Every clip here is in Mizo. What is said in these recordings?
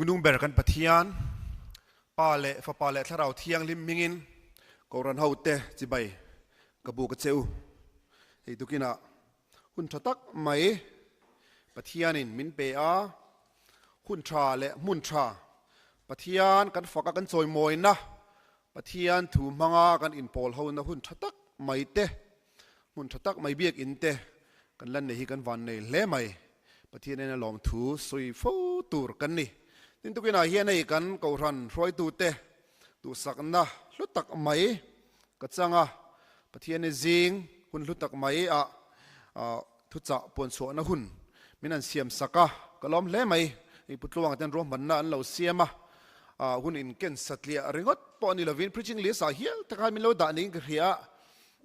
Chungnung ber kan Pathian, Pa leh Fapa leh Thlarau Thianghlim hmingin Kohhran hote chibai ka buk a che u. Hei tukinah hun tha tak mai Pathianin min pe a, hun tha leh hmun tha Pathian kan faka kan chawimawina, Pathian thu hmanga kan inpawl hona hun tha tak mai te, hmun tha tak mai biakinn te kan lan nei hi kan van nei hle mai. Pathian ena lawmthu sawi fo tur kan ni. Tin tukinah hian hei kan Kohhran hruaitute duhsakna hlu tak mai ka chang a, Pathian i zing hun hlu tak mai ah thuchah puanchhuahna hun min han siam sak a, ka lawm hle mai. Hei Pu Tluanga ten ruahmanna an lo siam a, hun inken satliah ringawt pawh ni lovin preaching list ah hial te khan min lo dah niin ka hria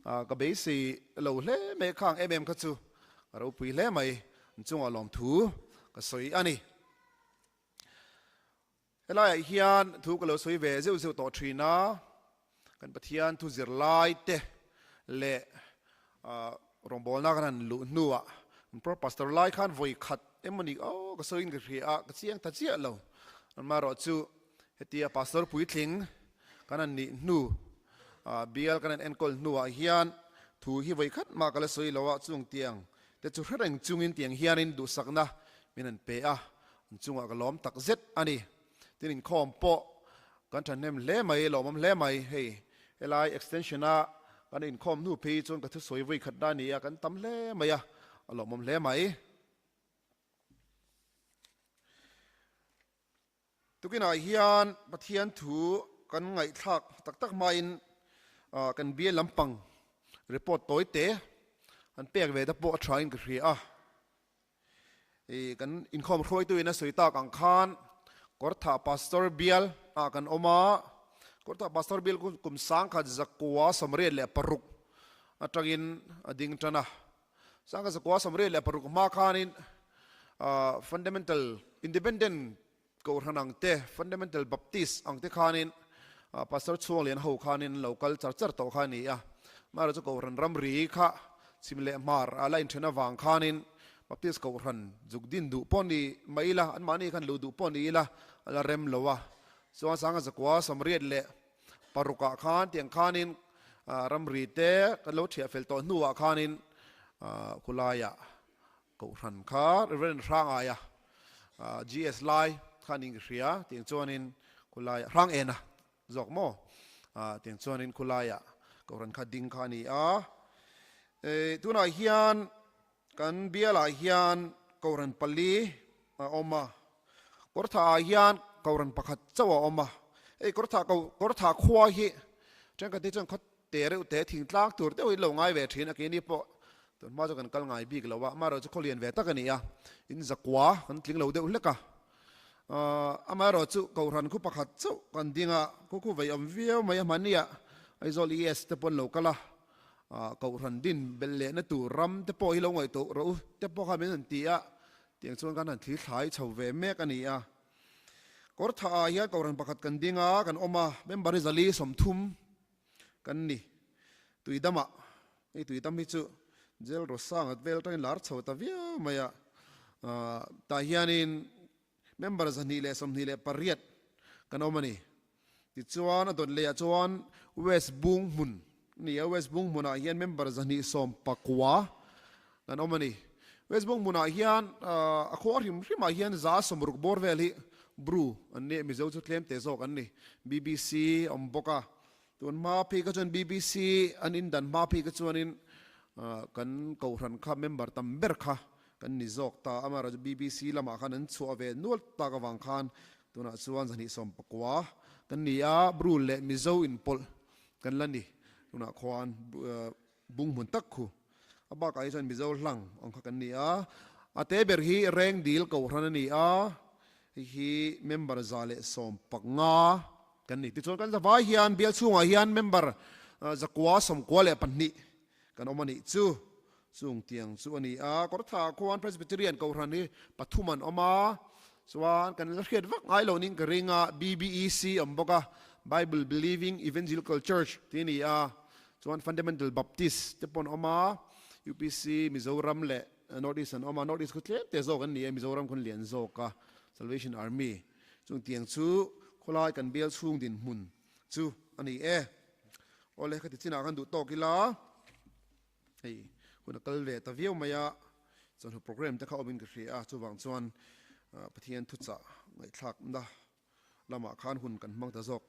a, ka beisei lo hle mai khang em em kha chu ka ropui hle mai, an chungah lawmthu ka sawi a ni. Helaiah hian thu ka lo sawi ve zeuh zeuh tawh thin a, kan Pathian thu zir lai te leh rawngbawlna kan han luh hnuah kan Pro Pastor lai khan vawi khat emaw ni aw ka sawiin ka hria a, ka chiang ta chiah lo. Amaherawhchu hetia Pastor puitling kan han nih hnu, bial kan han enkawl hnuah hian thu hi vawi khat mah ka la sawi lo a, chung tiang te chu hre reng chungin tiang hianin duhsakna min han pe a, An chungah ka lawm tak zet a ni. Tin inkhawm pawh kan thahnem hle mai, lawmawm hle mai. Hei helai extension a kan inkhawm hnu phei chuan ka thusawi vawi khat na a ni a, kan tam hle mai a, a lawmawm hle mai. Tukinah hian Pathian thu kan ngaihthlak tak tak hmain kan bial lampang report tawi te an pek ve te pawh a thain ka hria a. I kan inkhawm hruaitu in a sawi tak ang khan Kawrthah Pastor bial ah kan awm a, Kawrthah Pastor bial chu kum sangkhat zakua 86 atangin a ding tan a. Sangkhat zakua 86 hma khanin Fundamental Independent Kohhran ang te, Fundamental Baptist ang te khanin Pastor Chhuanglian ho khanin an lo kal char char tawh kha a ni a. Amaherawhchu Kohhran ramri kha chhim leh hmar a la inthen avang khanin Baptist Kohhran zuk din duh pawh ni mah ila, anmahni khan luh duh pawh ni ila a la rem lo a. Chuan sanga zakua 86 ah khan tiang khanin ramri te kan lo thiah fel tawh hnuah khanin khulaiah Kohhran kha Reverend Hrangaia GS lai kha niin ka hria, tiang chuanin khulaiah Hrangena zawk maw tiang chuanin khulaiah Kohhran kha ding kha a ni a. Tunah hian kan bialah hian Kohhran pali a awm a, Kawrthah ah hian Kohhran pakhat chauh a awm a. Hei Kawrthah Kawrthah khua hi thenkhat te chuan khaw Te reuh te thingtlang tur deuhin lo ngai ve thin a, keini pawh tun hma chu kan kal ngai bik lo a, amaherawhchu chu khawlian ve tak a ni a, in zakua kan tling lo deuh hlek a, amaherawhchu Kohhran khu pakhat chauh kan ding a, khu khu vei awm viau mai a, hmania Aizawl ES te pawh an lo kal a, Kohhran din belh lehna tur ram te pawh hi lo ngaihtuah rawh u te pawh kha min han ti a, tiang chuan kan han thli thlai chho ve mek a ni a. Kawrthah ah hian Kohhran pakhat kan ding a, kan awm a, member hi 430 kan ni. Tuidamah, hei tuidam hi chu jail rawsang at vel atangin lar chho ta viau mai a, tah hianin member 228 kan awm a ni. Tichuan a dawt lehah chuan West Bung hmun a ni a, West Bung hmunah hian member 219 kan awm a ni. West Bung hmunah hian a khua hrim hrimah hian 160 bawr vel hi Bru an ni, Mizo chu tlem teh zawk an ni. BBC a awm bawk a, tun hma phei kha chuan BBC an indan hma phei kha chuanin kan Kohhran kha member tam ber kha kan ni zawk ta. Amaherawhchu BBC lamah khan an chhuah ve nual tak avang khan tunah chuan 219 kan ni a, Bru leh Mizo inpawlh kan la ni. Tunah khuan Bung hmun tak khu. A bakah hi chuan Mizo hlang ang kha kan ni a. A te ber hi Rengdil Kohhran a ni a, hei hi member 115 kan ni. Tichuan kan zavai hian bial chhungah hian member 992 kan awm a nih chu. Chung tiang chu a ni a. Kawrthah khuan Presbyterian Kohhran hi pathum an awm a, chuan kan la hriat vak ngai lo ning ka ring a, BBEC a awm bawk a, Bible Believing Evangelical Church tih a ni a. Chuan Fundamental Baptist te pawh an awm a, UPC Mizoram leh North East an awm a, North East khu tlem te zawk an ni e, Mizoram khu an lian zawk a, Salvation Army. Chungtiang chu khawlai kan bial chhung dinhmun chu a ni e. Awle, khati chinah khan duh tawk ila, hei hun a kal ve ta viau mai a, chawhnu programme te kha awmin ka hria a, chuvang chuan Pathian thuchah ngaihthlakna lamah khan hun kan hmang ta zawk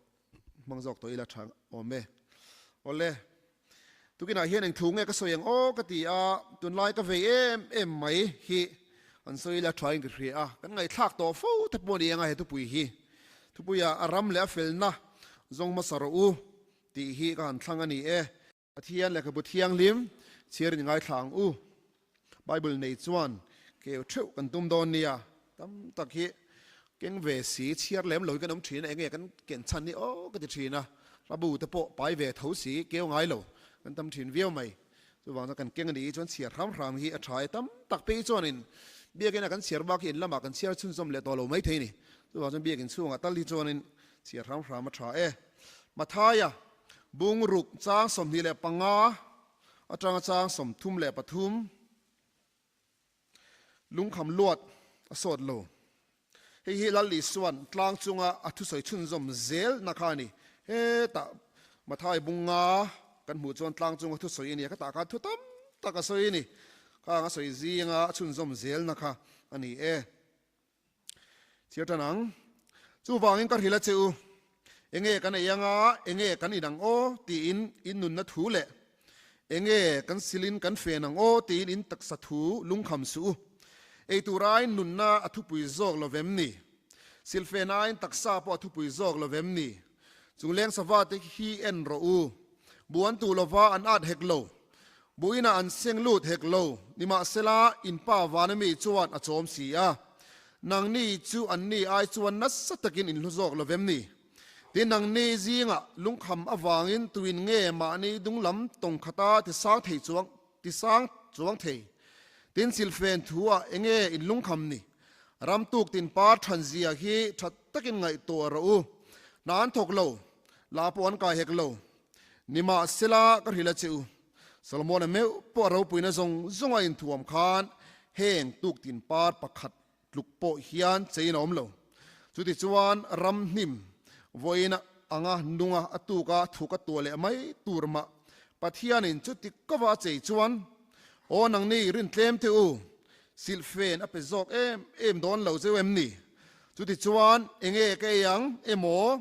hmang zawk tawh ila tha awm e. Awle, tukinah hian eng thu nge ka sawi ang aw ka ti a, tunlai ka vei em em mai hi an sawi ila thain ka hria a, kan ngaihthlak tawh fo te pawh a ni ang a he thupui hi. Thupuia a ram leh a felna zawng hmasa rawh u tih hi ka han thlang a ni e. Pathian lehkhabu thianghlim chhiarin i ngaithla ang u. Bible nei chuan keu theuh kan tum dawn nia. Tam tak hi keng ve si chhiar lem lo hi kan awm thin a, enge kan ken chhan hi aw ka ti thin a, hla bu te pawh pai ve tho si keu ngai lo kan tam thin viau mai. Chuvang chuan kan keng a nih hi chuan chhiar hram hram hi a tha e. Tam tak phei chuanin biakina kan chhiar bak hi in lamah kan chhiar chhunzawm leh tawh lo mai thei a ni. Chuvang chuan biakin chhungah tal hi chuanin chhiar hram hram a tha e. Mathaia Bungruk chang 25 atanga chang 33 lungkham luat a sawt lo. Hei hi Lal Isua'n tlang chunga a thusawi chhunzawm zel na kha a ni. Hetah Mathai bunga kan hmuh chuan tlang chunga thusawi a ni a, khatah khan thu tam tak a sawi a ni. Khang a sawi zinga a chhunzawm zel na kha a ni e. Chhiar tan ang. Chuvangin ka hrilh a che u, enge kan ei anga, enge kan in ang aw tiin in nunna thu leh enge kan silin kan fen ang aw tiin in taksa thu lungkham suh u. Ei tur aiin nunna a thupui zawk lo vem ni? Silfen aiin taksa pawh a thupui zawk lo vem ni? Chung leng sava te hi en rawh u. Bu an tuh lova an at hek lo. Buinah an seng lut hek lo, nimahsela in pa vana mi chuan a chawm si a. Nangni chu anni ai chuan nasa takin in hlu zawk lo vem ni? Tin, nangni zingah lungkham avangin tuin nge mahni dunglam tawng khata tisang thei chuang tisang chuang thei? Tin, silfen thu-ah enge in lungkham ni? Ram tuk tin par than zia hi tha takin ngaihtuah rawh u. Hna an thawk lo, la pawh an kai hek lo. Nimahsela ka hrilh a che u, Solomona meuh pawh a ropuina zawng zawng a inthuam khan heng tuktin par pakhat tluk pawh hian chein a awm lo. Chutichuan ram hnim vawiin anga nunga a tuka thuk a tuah leh mai tur mah Pathianin chuti kova a chei chuan, Aw nangni rintlem te u, silhfen a pe zawk em em dawn lo cheu em ni? Chutichuan enge ka ei ang emaw,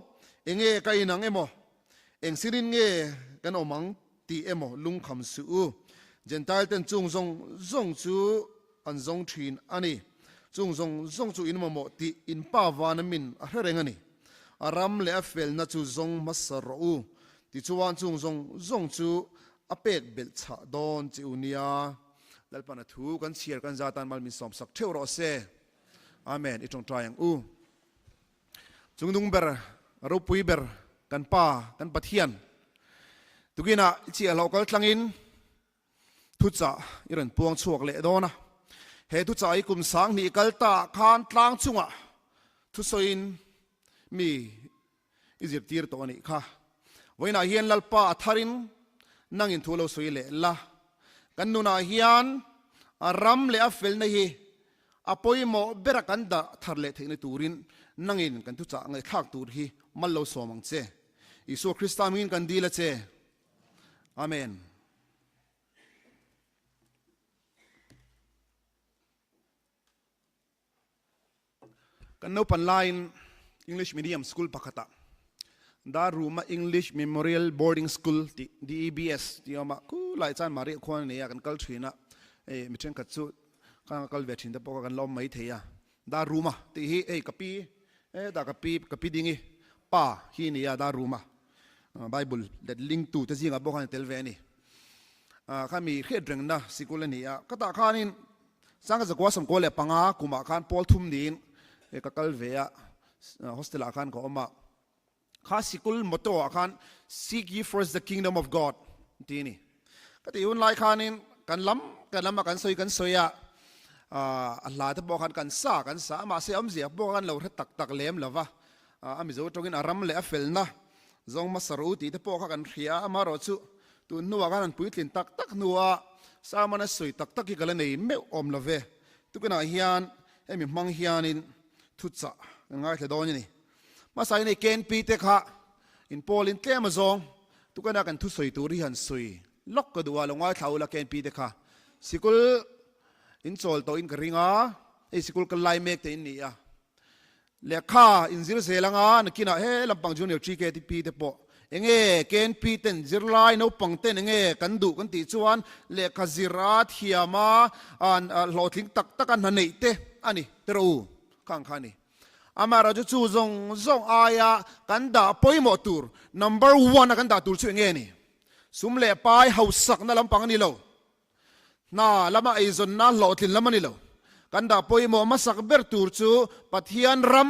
enge ka in ang emaw, Eng sirin nge kan awm ang tih emaw lungkham suh u. Jentail ten chung zawng zawng chu an zawng thin a ni. Chung zawng zawng chu in mamawh tih in pa vana min a hre reng a ni. A ram leh a felna chu zawng hmasa rawh u. Tichuan chung zawng zawng chu a pek belh chhah dawn che u nia. Lalpan a thu kan chhiar kan za tan mal min sawmsak theuh rawh se. Amen. I tawngtai ang u. Chungdung ber, ropui ber, kan Pa, kan Pathian, tukinah i chiahloh kal tlangin thuchah i rawn puang chhuak leh dawn a. He thuchah hi kum 2000 kal ta khan tlang chungah thusawiin mi i zirtir tawh a nih kha. Vawiinah hian Lalpa a tharin nangin thu lo sawi leh la. Kan nunah hian a ram leh a felna hi a pawimawh bera kan dah thar leh theihna turin nangin kan thuchah ngaihthlak tur hi mal lo sawm ang che. Isua Krista hmingin kan dil a che. Amen. Kan naupan laiin English Medium School pakhatah Daruma English Memorial Boarding School tih DEBS tih a awm a, khulai chuan Maria khuan a nei a, kan kal thin a, hei mi thenkhat chu khang a kal ve thin te pawh kha kan la awm mai thei a. Daruma tih hi hei ka pi hetah ka pi ka pi dingi pa hi a ni a Daruma Bible letling tu te zingah pawh khan a tel ve a ni. Kha mi hriat rengna sikul a ni a, ka tah khanin Sangha 1995 kumah khan pawl thum niin ka kal ve a, hostel ah khan ka awm a. Kha sikul motto ah khan Seek ye first the kingdom of God ti a ni. Ka tih hun lai khanin kan lam kan lam a kan sawi kan sawi a, a hla te pawh khan kan sa kan sa a, mahse awmzia pawh khan lo hre tak tak lem lo va. A Mizo tawngin a ram leh a felna zawng hmasa rawh u tih te pawh kha kan hria a, amaherawh chu tun hnuah khan an puitlin tak tak hnua sermon a sawi tak tak hi ka la nei meuh awm lo ve. Tukinah hian hemi hmang hianin thuchah Kan ngaithla dawn a ni. Hmasa in hei KNP te kha in pawl in tlem azawng tukana kan thusawi tur hi han sawi lawk ka duh a, lo ngaithla ula KNP te kha sikul in chawl tawh in ka ring a, hei sikul kal lai mek te in ni a, lehkha in zir zel anga nakinah he lampang junior GKTP te pawh enge KNP ten zirlai naupang ten enge kan duh kan tih chuan lehkha zir a thiam a hlawhtling tak tak a hna neih te a ni tiraw u. Khang kha a ni. Amaherawhchu chu zawng zawng aia kan dah pawimawh tur, number one a kan dah tur chu eng nge ni? Sum leh pai hausakna lampang a ni lo. Hna lama eizawnna hlawhtlin lam a ni lo. Kan dah pawimawh hmasak ber tur chu Pathian ram,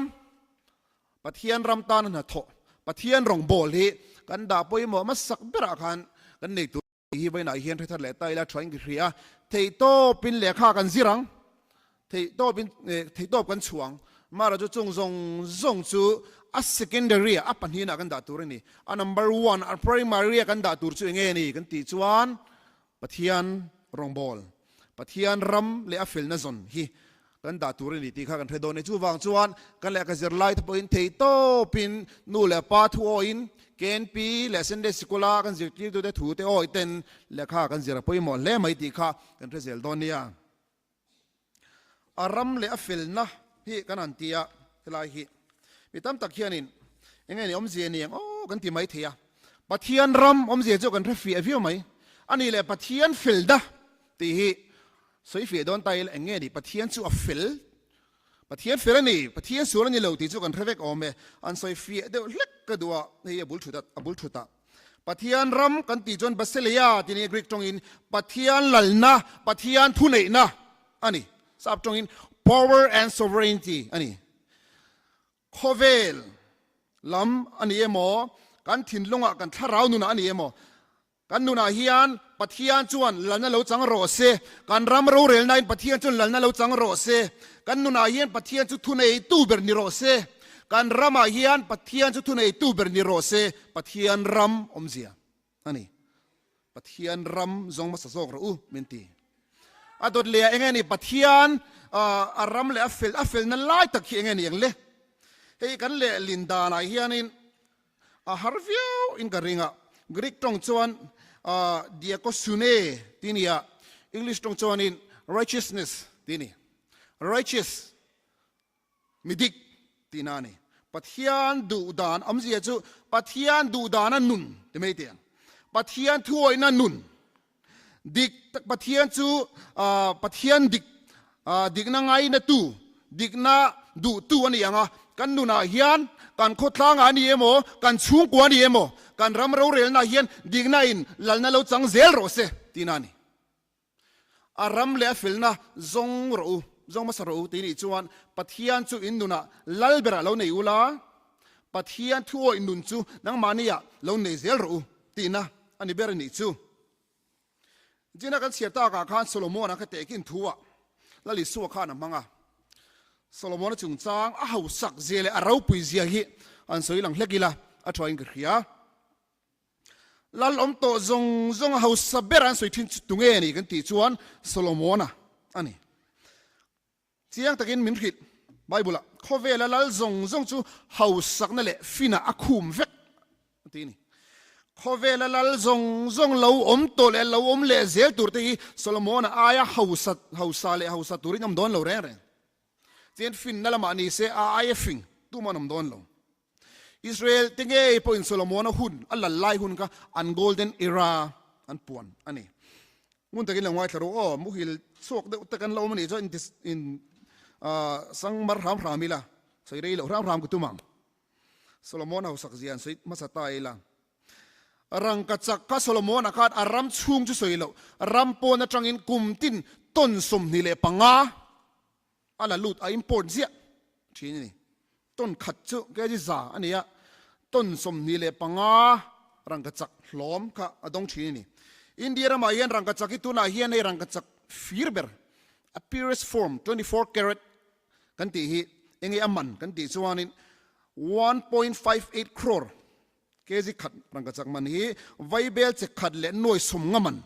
Pathian ram tana hnathawh, Pathian rawngbâwl hi kan dah pawimawh hmasak berah khan kan nei tur. Hi vawiinah hian hre thar leh ta ila tha in ka hria a, theihtawpin lehkha kan zir ang, theihtawpin theihtawp kan chhuah ang, mahra chu chung zawng zawng chu a secondary ah a pahnihin ah kan dah tur a ni, a number one a primary a kan dah tur chu enge ni kan tih chuan Pathian rawngbâwl, Pathian ram leh a felna zawn hi kan dah tur a ni tih kha kan hre dawn a ni. Chuvang chuan kan lehkha zirlai te pawhin theihtawpin nu leh pa thu awiin KNP leh Sunday Sikula kan zirtirtute thu te awi ten lehkha kan zir a pawimawh hle mai tih kha kan hre zel dawn nia. A ram leh a felna hi kan han ti a, helai hi mi tam tak hianin eng nge ni awmzia ni ang aw kan ti mai thei a. Pathian ram awmzia chu kan hre fiah viau mai. A nih leh Pathian felna tih hi Sawi fiah dawn ta ila eng nge ni? Pathian chu a fel, Pathian fel a ni, Pathian sual a ni lo tih chu kan hre vek awm e. An sawi fiah deuh hlek ka duh a, hei a bul thut a, a bul thut a. Pathian ram kan tih chuan Basileia tih nia Greek tawngin Pathian lalna, Pathian thuneihna a ni. Sap tawngin power and sovereignty a ni. Khawvel lam a ni emaw, kan thinlungah kan thlarau nunah a ni emaw, Kan nunah hian Pathian chuan lalna lo chang rawh se, kan ram rorelnain Pathian chuan lalna lo chang rawh se, kan nunah hian Pathian chu thuneitu ber ni rawh se, kan ramah hian Pathian chu thuneitu ber ni rawh se, Pathian ram awmzia a ni. Pathian ram zawng hmasa zawk rawh u min ti. A dawt leh ah enge ni Pathian a ram leh a fel a felna lai tak hi enge ni ang le? Hei kan lehlin danah hianin A har viau in ka ring a, Greek tawng chuan diakosune tih ni a, English tawng chuanin righteousness tih ni. Righteous, mi dik tihna a ni. Pathian duh dan awmzia chu Pathian duh dana nun ti mai teh ang. Pathian thuawihna nun. Dik tak Pathian chu Pathian dik dikna ngainatu, dikna duhtu a ni ang a. Kan nunah hian kan khawtlangah a ni emaw, kan chhungkua a ni emaw, kan ram rorelnaah hian dikna in lalna lo chang zel rawh se tihna a ni. A ram leh a felna zawng rawh u, zawng hmasa rawh u tih nih chuan Pathian chu in nunah lal berah lo nei ula, Pathian thuawih nun chu nangmahniah lo nei zel rawh u tihna a ni ber a nih chu. Jina kan chhiar takah khan Solomon-a kha tehkin thu-ah Lal Isua khan a hmang a. Solomon-a chungchang a hausak zia leh a ropui zia hi an sawi lang hlek ila a thain ka hria. Lal awm tawh zawng zawng a hausa ber an sawi thin chu tunge ni kan tih chuan Solomon-a a ni. Chiang takin min hrilh. Bible-ah, Khawvela lal zawng zawng chu hausakna leh finah a khum vek a ti a ni. Khawvela lal zawng zawng lo awm tawh leh lo awm leh zel tur te hi Solomon-a aia hausa hausa leh hausa turin awm dawn lo reng reng. Chian finna lamah ni se a aia fing tum an awm dawn lo. Israel te ngei pawhin Solomon-a hun a lal lai hun kha an golden era an puan a ni. Ngun takin lo ngaithla ru aw, muhil chhuak deuh te kan lo awm a nih chuan in in sang mar hram hram ila, sawi rei loh hram hram ka tum ang. Solomon hausak zia an sawi hmasa ta ila. Rangka chak kha Solomon-a khan a ram chhung chu sawi loh, ram pawn atangin kum tin ton 25 a la lut a import ziah thin a ni. Ton khat chu kg za a ni a, ton 25 rangkachak hlawm kha a dawng thin a ni. India ramah hian rangkachak hi tunah hian hei rangkachak fir ber, a purest form, 24 carat kan tih hi enge a man kan tih chuanin 1.58 crore kg khat rangkachak man hi vaibel che khat leh nuai sawm nga man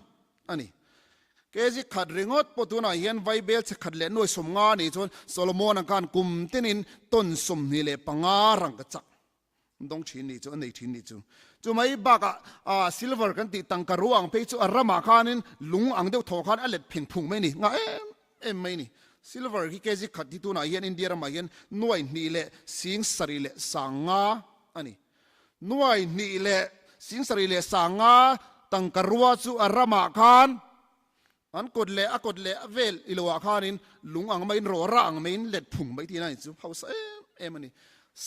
a ni. Kg khat ringawt pawh tunah hian vaibel chhe khat leh nuai 50 a nih chuan Solomon-a khan kum tinin ton 25 rang ka chak dawng thin nih chu a nei thin nih chu. Chu mai bakah silver kan tih tangka ruang phei chu a ramah khanin lung ang deuh thaw khan a let pheng phung mai a ni, ngah em em mai a ni. Silver hi kg khat hi tunah hian India ramah hian 27,500 a ni. 27,500 tangka rua chu a ramah khan an kawt leh a kawt leh a vel i loah khanin lung ang maiin rawra ang maiin let phung mai tihna a ni chu hausa em em a ni.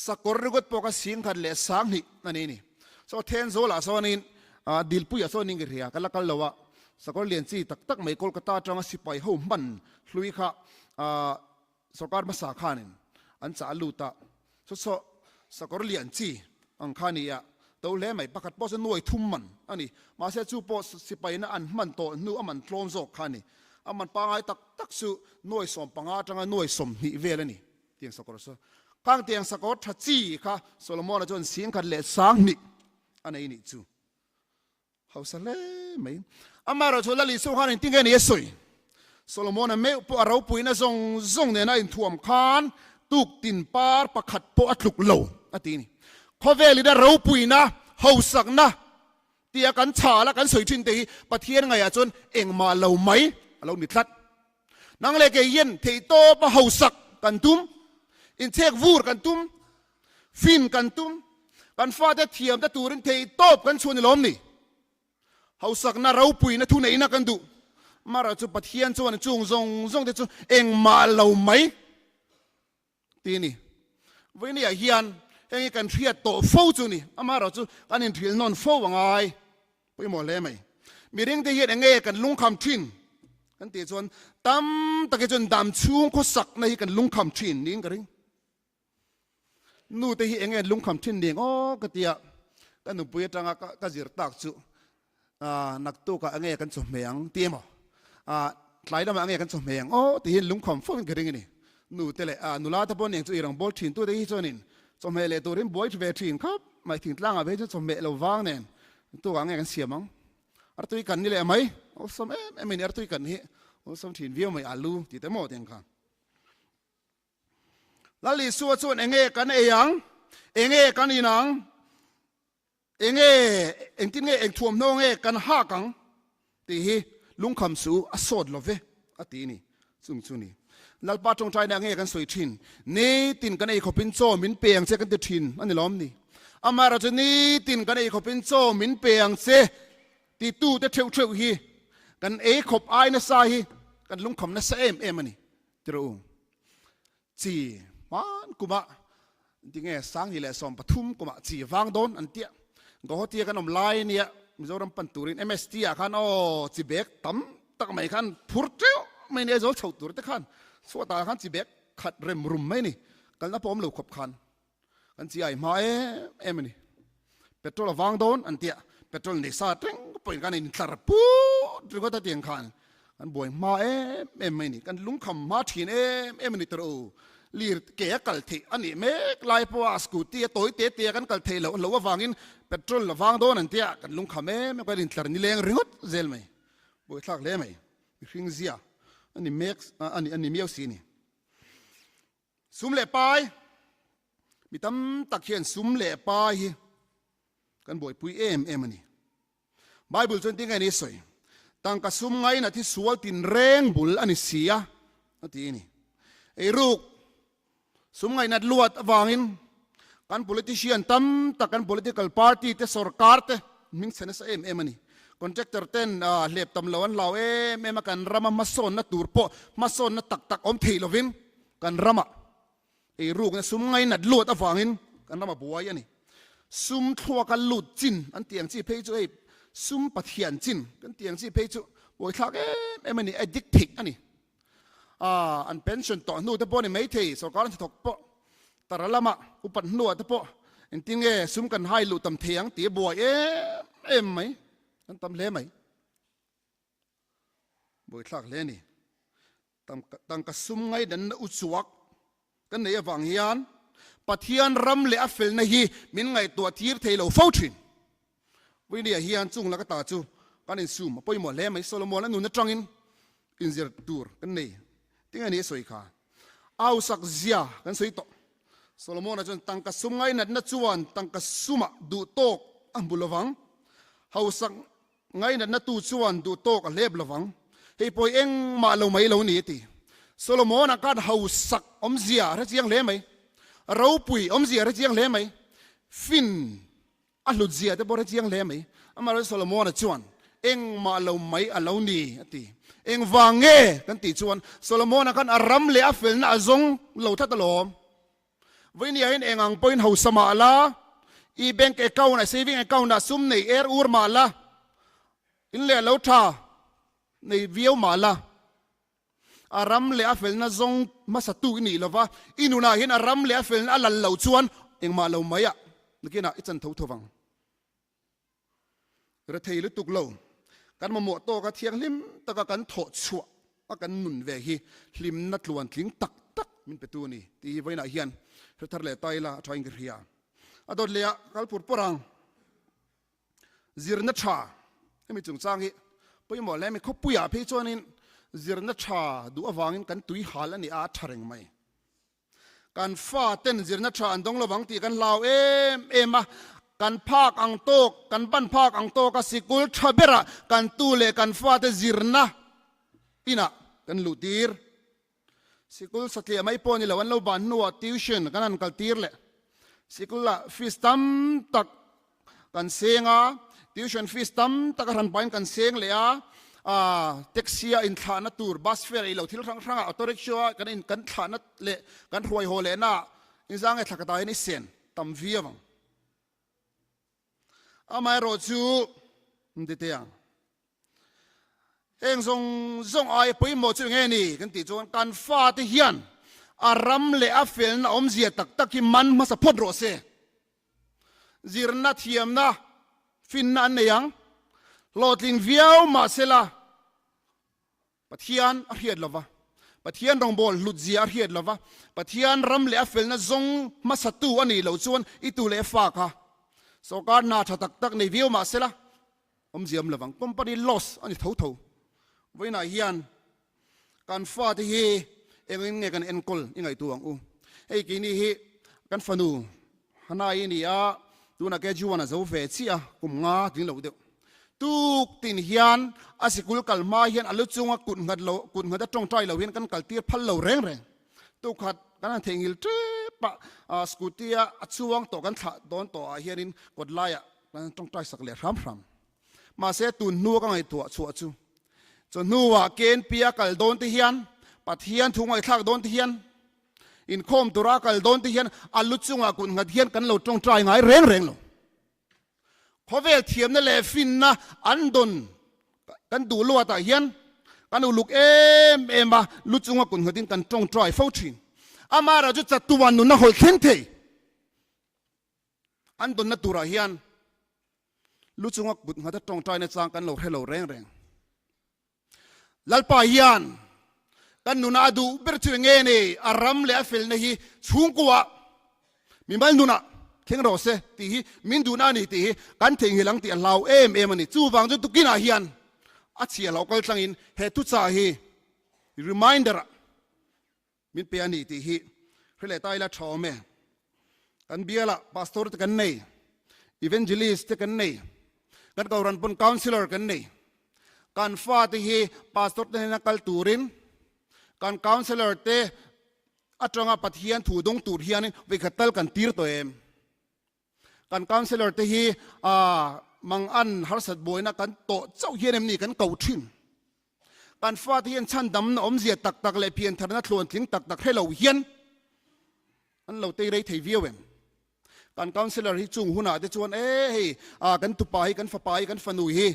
Sakawr ringawt pawh kha 10,200 a ni a ni. Saw Thenzawl-ah sawnin Dilpuiah sawn in ka hria ka la kal lo a, sakawr lian chi tak tak mai Kolkata atanga sipai ho hman hlui kha Sorkar hmasa khanin an chah a lut a, saw saw sakawr lian chi ang kha a ni a, to hle mai. Pakhat pawh chu nuai thum man a ni. Mahse chu pawh sipaina an hman tawh hnu a man tlawm zawk kha a ni. A man pangai tak tak chu nuai 15 atanga nuai 20 vel a ni tiang sakawr chu. Khang tiang sakawr tha chi kha Solomon-a chuan 10,200 a nei nih chu. Hausa hle mai. Amaherawhchu Lal Isua khan engtin nge ni a sawi? Solomon-a meuh pawh a ropuina zawng zawng nena a inthuam khan tuktin par pakhat pawh a tluk lo a ti a ni. Khawvelin a ropuina, hausakna tia kan chhal a kan sawi thin te hi Pathian ngaihah chuan engmah lo mai a lo ni tlat. Nang leh kei hian theihtawpa hausak kan tum, inchhek vur kan tum, fin kan tum, kan fate thiamte turin theihtawp kan chhuah ni lawm ni? Hausakna ropuina thuneihna kan duh. Mara chu Pathian chuan chung zawng zawng te chu engmah lo mai ti a ni. Vawinia hian heng hi kan hriat tawh fo chu ni. Amaherawhchu kan inhrilh nawn fo a ngai pawimawh hle mai. Miring te hian enge kan lungkham thin kan tih chuan tam tak hi chuan dam chhung khawsakna hi kan lungkham thin niin ka ring. Nu te hi enge an lungkham thin ning aw ka tia ka nupui atanga ka zir tak chu naktukah enge kan chawhmeh ang ti emaw tlai lamah enge kan chawhmeh ang aw ti hian lungkham fo in ka ring a ni. Nu te leh nula te pawh nen chu irang bawl thin tute hi chuanin chawhmeh leh turin buai ve thin khawp mai thingtlangah phei chu chawhmeh lo vang nen tukah enge kan siam ang artui kan ni leh mai awlsam em em a ni artui kan hi awlsam thin viau mai alu tih te maw tiang khan. Lal Isua chuan enge kan ei ang? Enge kan in ang? Enge engtin nge eng thuamhnaw nge kan hak ang? Tih hi lungkham su a sawt lo ve a ti ni. Chung chu ni. Lalpa tawngtaina nge kan sawi thin? Nitin kan ei khawpin chaw min pe ang che kan ti thin a ni lawm ni? Amaherawhchu chu nitin kan ei khawpin chaw min pe ang che titute theuh theuh hi kan ei khawp ai nasa hi kan lungkham nasa em em a ni. Ti rawh u. Chi hman kumah tinge 2013 kumah chi vang dawn an tia. Guwahati a kan awm lai ania Mizoram pan turin MST ah khan aw chi bag tam tak mai khan phur teuh mai ni Aizawl chho tur te khan chhuatah khan chi bag khat rem rum mai ni kalna pawh awm lo khawp khan kan chi ai hma em em a ni. Petrol a vang dawn an tia petrol nei sa teng pawhin kan intlar put ringawt a tiang khan kan buai hma em em mai a ni. Kan lungkham hma thin em em a ni tawh u. Lir ke a kal theih a nih mek lai pawha scooty a tawi te te a kan kal theih loh loh avangin petrol a vang dawn an tia kan lungkham em em kan intlar nileng ringawt zel mai. Buaithlak hle mai. Mihring zia a ni mek a ni a ni miau si a ni. Sum leh pai, Mi tam tak hian sum leh pai hi kan buaipui em em a ni. Bible chuan tinge ni sawi, Tangka sum ngainat hi sual tinreng bul a ni si a, a ti a ni. Eiruk, sum ngainat luat avangin kan politician tam tak, kan political party te, sorkar te hming chhe nasa em em a ni. Contractor ten hlep tam lo an hlau em em a, kan rama hmasawnna tur pawh hmasawnna tak tak awm thei lovin kan rama eirukna sum ngainat luat avangin kan rama buai a ni. Sum thluaka lut chin an tih ang chi phei chu hei sum pathian chin kan tih ang chi phei chu buaithlak em em a ni, addict theih a ni. An pension tawh hnu te pawh a ni maithei, sorkar an hnathawk pawh tara lama upat hnuah te pawh engtin nge sum kan hai luh tam thei ang tih a buai em em mai, an tam hle mai. Buaithlak hle a ni. Tangka sum ngaidanna uchuak kan neih avang hian Pathian ram leh a felna hi min ngaihtuah tir thei lo fo thin. Vawinia hian chung laka ta chu kan insum a pawimawh hle mai. Solomon a nun atangin. Inzir tur kan nei tinge ni a sawi kha? Ausak zia kan sawi tawh. Solomona chuan tangka sum ngainatna chuan tangka sumah duh tawk a hmu lovang. Hausak ngainatna tu chuan duh tawk a hlep lovang. Hei pawh hi engmah lo mai lo ni a ti. Solomona khan hausak awmzia a hre chiang hle mai. Ropui awmzia a hre chiang hle mai. Fin A hlut zia te pawh hre chiang hle mai. Amaherawhchu Solomona chuan, Engmah lo mai a lo ni, a ti. Engvang nge? kan tih chuan Solomona khan a ram leh a felna a zawng lo tlat alawm. Vawinia hian eng ang pawhin hausa mah la, i bank account ah, saving account ah sum nei er ur mah la, in leh lo tha nei viau mah la, A ram leh a felna zawng hmasa tu i nih lova, i nunah hian a ram leh a felna a lal loh chuan engmah lo mai ah nakinah i chan tho tho vang. Rethei lutuk lo, kan mamawh tawka thianghlim taka kan thawh chhuah a kan nun ve hi hlimna tluan tling tak tak min pe tu a ni tih hi vawiinah hian hre thar leh ta ila a thain ka hria. A dawt leh ah kal pur pawr ang. Zirna tha hemi chungchang hi pawimawh hle mai. Khawpuiah phei chuanin zirna tha duh avangin kan tui hal a ni a, a tha reng mai. Kan fa ten zirna tha an dawng lovang tih kan hlau em em a, kan phak ang tawk, kan ban phak ang tawk a sikul tha berah kan tu leh kan fate zirna inah kan luh tir. Sikul satliah mai pawh ni lo, an lo ban hnuah tuition kan han kal tir leh. Sikul ah fees tam tak kan seng a, tuition fees tam tak a hran pahin kan seng leh a, ah taxi a inthlahna tur bus fare ei lo thil hrang hrang ah auto rickshaw a kan in kan thlahna leh kan hruai haw leh na ah inzang nge thla ka ta hian i sen tam viau ang. Amaherawhchu, Ndite ang. Heng zawng zawng aia pawimawh chu enge ni kan tih chuan kan fate hian a ram leh a felna awmzia tak tak hi man hmasa phawt rawh se. Zirna thiamna finna an nei ang. Hlawhtling viau mahsela Pathian a hriat lova, Pathian rawngbâwl hlutzia a hriat lova, Pathian ram leh a felna zawng hmasatu a nih loh chuan i tu leh fa kha sawrkar hna tha tak tak nei viau mahsela Awmzia awm lovang, company loss a ni tho tho. Vawiinah hian kan fate hi engin nge kan enkawl i ngaihtuah ang u. Hei keini hi kan fanu Hanai i ni a, tunah KG1 a zo ve chiah a, kum nga tling lo deuh. Tuk tin hian a sikul kal hma hian a lu chunga kut nghat lo, kut nghat a tawngtai lo hian kan kal tir phal lo reng reng. Tukhat kan han theihnghilh tep a, scooty a a chuang tawh kan thlah dawn tawh ah hianin kawt laiah Kan tawngtai sak leh hram hram. Mahse tun hnua ka ngaihtuah chhuah chu, chu hnuah KNP a kal dawn te hian, Pathian thu ngaihthlak dawn te hian, inkhawm tura a kal dawn te hian a lu chungah kut nghat hian kan lo tawngtai ngai reng reng lo. Khawvel thiamna leh finna an dawn kan duh luatah hian kan uluk em em a, lu chunga kut nghatin kan tawngtai fo thin. Amaherawhchu chu chatuan nunna hawlh thleng thei. An dawnna turah hian lu chunga kut nghata tawngtaina chang kan lo hre lo reng reng. Lalpa hian kan nuna a duh ber chu enge ni? A ram leh a felna hi chhungkuah mimal nunah thleng rawh se tih hi min duhna a ni tih hi kan theihnghilh ang tih a hlau em em a ni. Chuvang chu tukinah hian a chhia lo kal tlangin he thuchah hi reminder ah Min pe a ni tih hi hre leh ta ila tha awm e. Kan bialah pastor te kan nei, evangelist te kan nei, kan kohhran pawn councillor kan nei. Kan fate hi pastor te hnena kal turin, kan councillor te atanga Pathian thu dawng tur hianin vawikhat tal kan tir tawh em? Kan councillor te hi mangan harsat buaina kan tawh chauh hian em ni kan ko thin. Kan fate hian chhandamna awmzia tak tak leh piantharna thluantling tak tak hre lo hian an lo tei rei thei viau em. Kan councillor hi chung hunah te chuan e hei kan tupa hi kan fapa hi kan fanu hi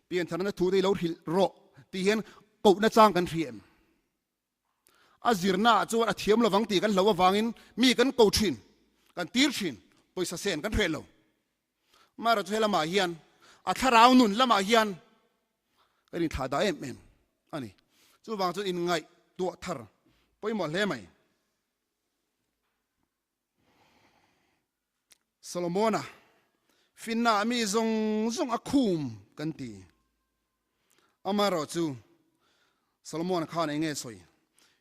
piantharna thu te hi lo hrilh rawh tih hian kohna chang kan hria em. A zirna ah chuan a thiam lovang tih kan hlo avangin mi kan ko thin, kan tir thin, pawisa sen kan hreh lo. Amaherawhchu chu he lamah hian a thlarau nun lamah hian kan inthlah dah em em a ni. Chuvang chuan inngaihtuah thar pawimawh hle mai. Solomona finna ah mi zawng zawng a khum kan ti. Amaherawhchu. Solomon khan eng nge sawi?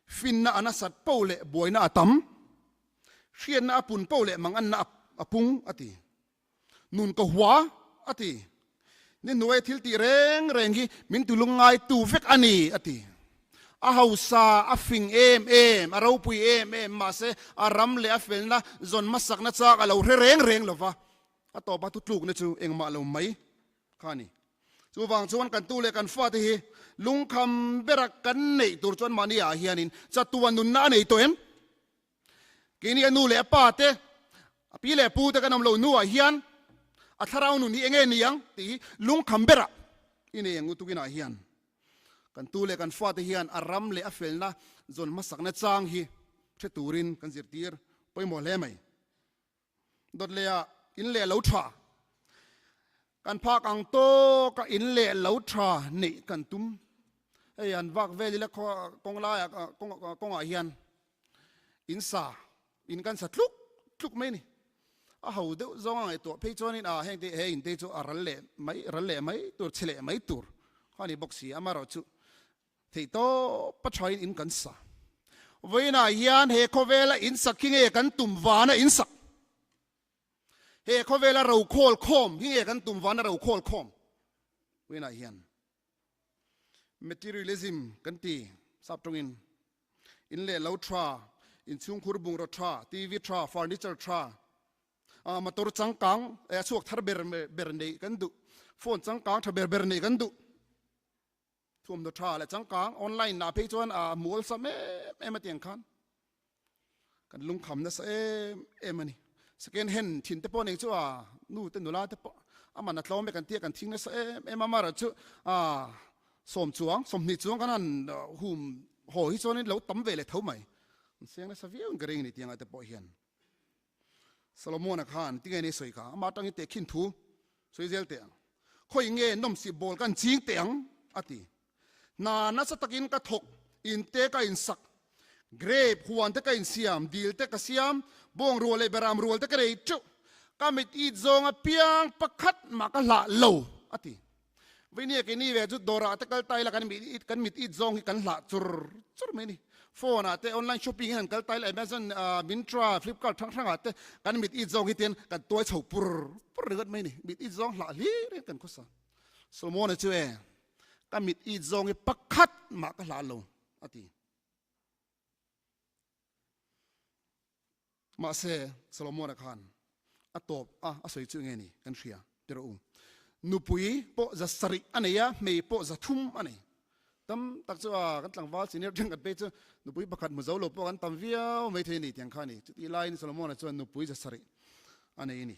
Finna a nasat po leh buaina a tam, hriatna a pun po leh manganna a pung a ti. Nun ka hua a ti. Ni hnuai thil tih reng reng hi min ti lungngaitu vek a ni a ti. A hausa a fing em em, a ropui em em mahse a ram leh a felna zawn hmasakna chak a lo hre reng reng lo va, a tawpa thutlukna chu engmah lo mai kha a ni. Chuvang chuan kan tu leh kan fate hi lungkham bera kan neih tur chuan mahni ah hianin chatuan nunna a nei tawh em? Keini a nu leh a pa te, a pi leh pu te kan awm lo hnuah hian a thlarau nun hi enge ni ang tih hi lungkham berah i nei ang u tukinah hian kan tu leh kan fate hian a ram leh a felna zawn hmasakna chang hi hre turin kan zirtir pawimawh hle mai. Dawt leh ah in leh lo tha. Kan phak ang tawk a in leh lo tha neih kan tum. Hei an vak vel ila kawng lai ah kawng ah hian in sa in kan sa tluk tluk mai ni. A ho deuh zawng a ngaihtuah phei chuanin a heng te he in te chu a ral leh mai ral leh mai tur chhe leh mai tur kha ni bawk si amaherawh chu Theih tawp a thain in kan sa. Vawiinah hian he khawvela in sak hi nge kan tum vana in sak? He khawvela rokhawl khawm hi nge kan tum vana rokhawl khawm? Vawiinah hian materialism kan ti sap tawngin in leh lo tha, inchhungkhur bungraw tha, TV tha, furniture tha, motor changkang a chhuak thar ber ber neih kan duh, phone changkang tha ber ber neih kan duh. Thuamhnaw tha leh changkang online ah phei chuan a hmu awlsam em em a tiang khan kan lungkham nasa em em a ni. Second hand thin te pawh nei chu a nu te nula te pawh a man a tlawm e kan tia kan thing nasa em em a mara chu a sawm chuang sawmhnih chuang kan han hum haw hi chuanin lo tam ve leh tho mai. An seng nasa viau in ka ring a ni tiangah te pawh hian. Solomon-a khan tinge ni sawi kha amah atangin tehkhin thu sawi zel teh ang. Khawi nge nawmsih bawl kan ching teh ang a ti. Hna nasa takin ka thawk, in te ka insak, grape huan te ka insiam, dil te ka siam, bawng rual leh beram rual te ka nei teuh. Ka mit it zawng apiang pakhat mah ka hlah lo a ti. Veinia keini ve chu dawrah te kal ta ila kan mit it kan mit it zawng hi kan hlah chur chur mai a ni. Phone ah te online shopping hian kan kal ta ila Amazon ah Myntra Flipkart hrang hrang ah te kan mit it zawng hi tian kan tuai chho pur pur ringawt mai a ni. Mit it zawng hlah hlir hian kan khawsa. Solomon-a chu e ka mit it zawng hi pakhat mah ka hlah lo a ti. Mahse, Solomon-a khan a tawp a, a sawi chu enge ni kan hria ti rawh u. Nupui pawh za sarih a nei a, hmei pawh za thum a nei. Tam tak chu a kan tlangval senior thenkhat phei chu nupui pakhat hmu zo lo pawh kan tam viau mai thei a ni tiang kha a ni. Chutih laiin Solomon-a chuan nupui za sarih a nei a ni.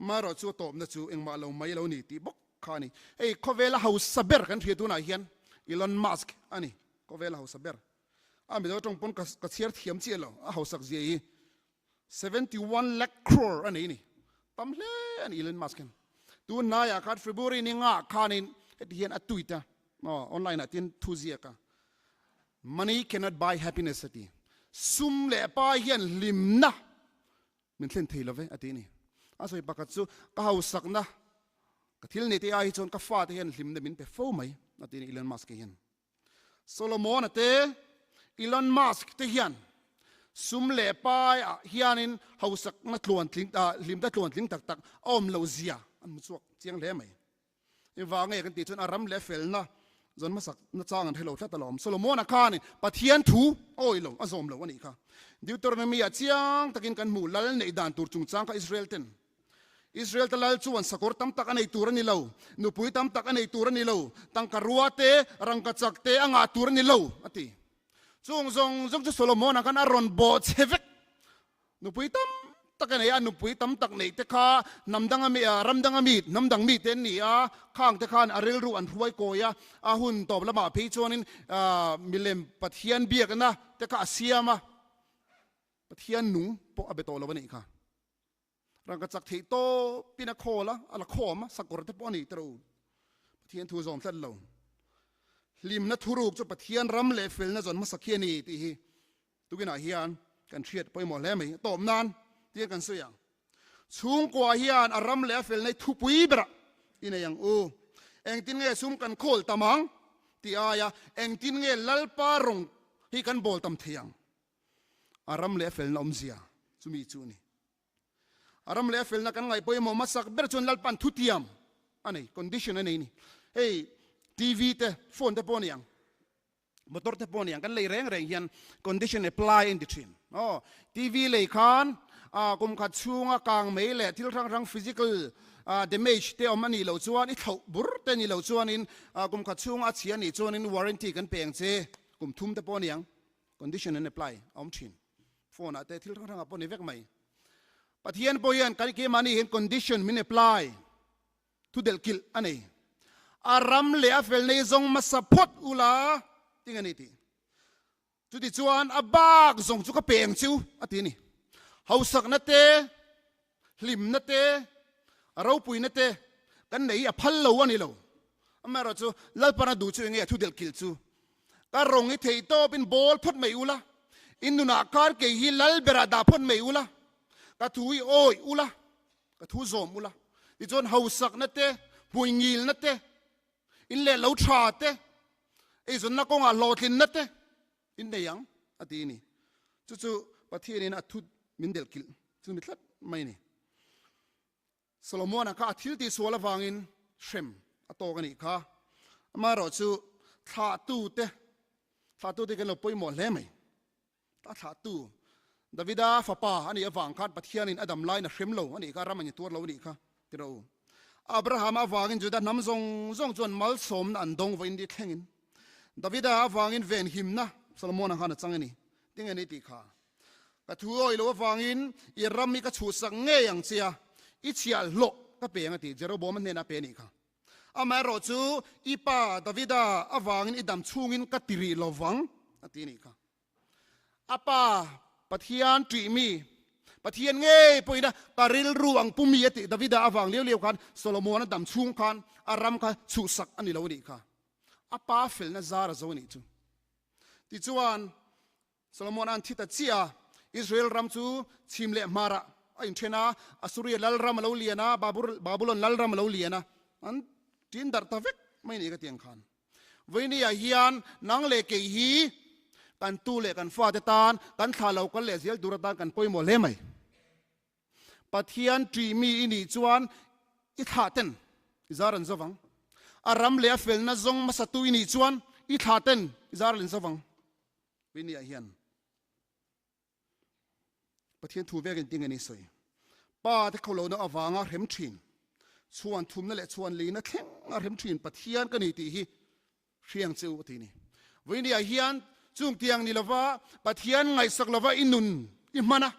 Amaherawh chu a tawpna chu engmah lo mai lo ni tih bawk kha a ni. Hei khawvela hausa ber kan hria tunah hian Elon Musk a ni, khawvela hausa ber. A Mizo tawng pawn ka chhiar thiam chiah lo, a hausak zia hi 71 lakh crore a nei a ni. Tam hle a ni Elon Musk hian. Tun hnaiah khan February ni ngah khanin heti hian a tweet a, online ah tin thu ziak a, Money cannot buy happiness a ti. Sum leh pa hian hlimna min thlen thei lo ve a ti a ni. A sawi pakhat chu ka hausakna ka thil nei te ai hi chuan ka fate hian hlimna min pe fo mai a ti a ni Elon Musk hian. Solomon-a te, Elon Musk te hian sum leh pai ah hianin hausakna tluantling ah hlimna tluantling tak tak a awm lo zia an hmu chhuak chiang hle mai. Engvang nge kan tih chuan a ram leh felna zawn hmasak na chang an hre lo tlat alawm. Solomon-a khanin Pathian thu a awih lo, a zawm lo a nih kha. Deuteronomy-ah chiang takin kan hmu lal neih dan tur chungchang kha Israel ten. Israel te lal chuan sakawr tam tak a nei tur a ni lo, nupui tam tak a nei tur a ni lo, tangka rua te, rangka chak te a ngah tur a ni lo, a ti. Chung zawng zawng chu Solomon-a khan a rawn bawh chhe vek. Nupui tam tak a nei a, nupui tam tak neih te kha hnam danga mi, ram danga mi, hnam dang mi te an ni a, khang te khan a rilru an hruai kawi a, a hun tawp lamah phei chuanin milem Pathian biakna te kha a siam a, Pathian nung pawh a be tawh lo a nih kha. Rangka chak theih tawpin a khawl a, a la khawm a, sakawr te pawh a nih tawh u. Pathian thu zawm tlat lo. Hlimna thuruk chu Pathian ram leh felna zawn hmasa khi a ni tih hi tukinah hian kan hriat pawimawh hle mai. A tawp nan tiang kan sawi ang. Chhungkua hian a ram leh a felna hi thupui berah i nei ang u. Engtin nge sum kan khawl tam ang? Ti aia engtin nge Lalpa rawng hi kan bawl tam thei ang? A ram leh a felna awmzia chumi chu a ni. A ram leh a felna kan ngaih pawimawh hmasak ber chuan Lalpa'n thutiam a nei, condition a nei a ni. Hei TV te, phone te pawh a ni ang, motor te pawh a ni ang, kan lei reng reng hian condition apply a inti thin. Aw, TV lei khan kum khat chhunga kang mei leh thil hrang hrang physical damage te awm a nih loh chuan, i thlauh bur te nih loh chuanin kum khat chhunga a chhia a nih chuanin warranty kan pe ang che, kum thum te pawh a ni ang. Condition an apply a awm thin. Phone ah te thil hrang hrang ah pawh ni vek mai. Pathian pawh hian kan keimahni hian condition min apply thu delh kilh a nei. A ram leh a fel nei zawng hmasa phawt ula ting a ni tih. Chuti chuan a bak zawng chu ka pe ang chu a ti a ni. Hausakna te, hlimna te, a ropuina te kan nei hi a phal lo a ni lo. Amaherawhchu Lalpana duh chu enge a thu delh kilh chu Ka rawng i theih tawpin bawl phawt mai ula, in nunah khan kei hi lal berah dah phawt mai ula, ka thu i awih ula, ka thu zawm ula. Tichuan hausakna te, hmuingilna te, in leh lo tha te, eizawnna kawngah hlawhtlinna te in nei ang, a ti a ni. Chu chu Pathianin a thu min delh kilh chu ni tlat mai a ni. Solomona kha a thil tihsual avangin hrem a tawk a nih kha. Amaherawhchu thlahtute, thlahtute kan lo pawimawh hle mai. A thlahtu Davida fapa a nih avang khan Pathianin a dam laiin a hrem lo a nih kha, ram a ni tuar lo a nih kha ti rawh u. Abrahama avangin Juda hnam zawng zawng chuan malsawmna an dawng vawiin ni thlengin. Davida avangin venhimna Solomona khan a chang a ni. Tinge ni tih kha? Ka thu awi lo avangin i ram hi ka chhuhsak ngei ang che a, i chhiah hlawh ka pe ang a ti, Jeroboama hnenah a pe a nih kha. Amaherawh chu i pa Davida avangin i dam chhungin ka ti rih lo vang a ti a nih kha. A pa Pathian ṭih mi, Pathian ngei pawhin a ka rilru ang pu mi a tih Davida avang liau liau khan Solomon-a dam chhung khan a ram kha chhuhsak a ni lo a nih kha. A pa felna zar a zo a nih chu. Tichuan, Solomon an thi ta chiah a, Israel ram chu chhim leh hmarah a inthen a, Assuria lalram a lo lian a, Babulon lalram a lo lian a, an tin darh ta vek mai ni ka ti ang khan. Vawinia hian nang leh kei hi kan tu leh kan fate tan, kan thla lo kal leh zel tur atan kan pawimawh hle mai. Pathian ṭih mi i nih chuan i thlah ten i zar an zo vang. A ram leh a felna zawng hmasatu i nih chuan i thlah ten i zar an zo vang. Viniah hian Pathian thu vekin tinge ni sawi. Pa te kho lohna avanga hrem thin, chhuan thumna leh chhuan lina thleng a hrem thin Pathian ka ni tih hi hriang che u a ti ni. Viniah hian chung tiang ni lova Pathian ngaihsak lova i nun i hman a,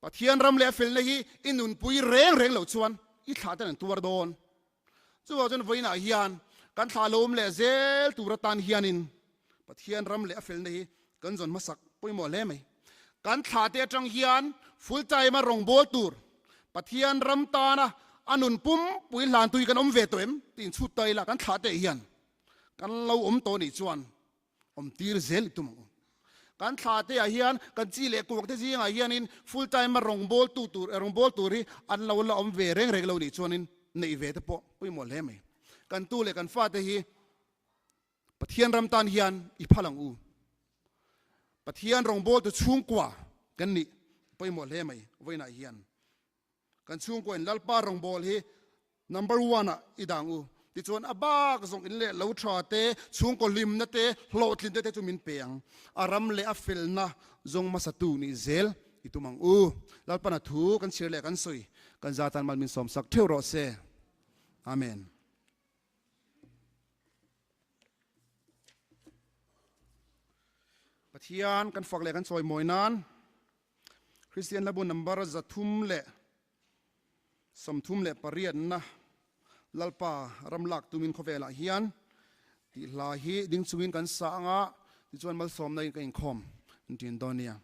Pathian ram leh a felna hi i nunpui reng reng loh chuan i thlah ten an tuar dawn. Chuvang chuan vawiinah hian kan thlah lo awm leh zel tur atan hianin Pathian ram leh a felna hi kan zawn hmasak pawimawh hle mai. Kan thlah te atang hian full time a rawngbâwl tur Pathian ram tana a nun pumpui hlantui kan awm ve tawh em tih inchhut ta ila kan thlah te hian kan lo awm tawh nih chuan awm tir zel i tum ang u. Kan thla te ah hian kan chi leh kuak te zingah hianin full time a rawngbâwl tu tur rawngbâwl tur hi an lo la awm ve reng reng lo nih chuanin neih ve te pawh pawimawh hle mai. Kan tu leh kan fate hi Pathian ram tan hian i phal ang u. Pathian rawngbâwl tu chhungkua kan nih pawimawh hle mai vawiinah hian. Kan chhungkua in Lalpa rawngbâwl hi Number one ah i dang u. Tichuan a bak zawng in leh lo tha te, chhungkaw hlimna te, hlawhtlinna te chu min pe ang. A ram leh a felna zawng hmasatu nih zel i tum ang u. Lalpana thu kan chhiar leh kan sawi kan za tan mal min sawmsak theuh rawh se. Amen. Pathian kan fak leh kan chawimawi nan Kristian hlabu number 338na Lalpa ram lak tumin khawvelah hian tih hla hi ding chungin kan sa anga tichuan malsawmna in ka inkhawm an tin dawn nia.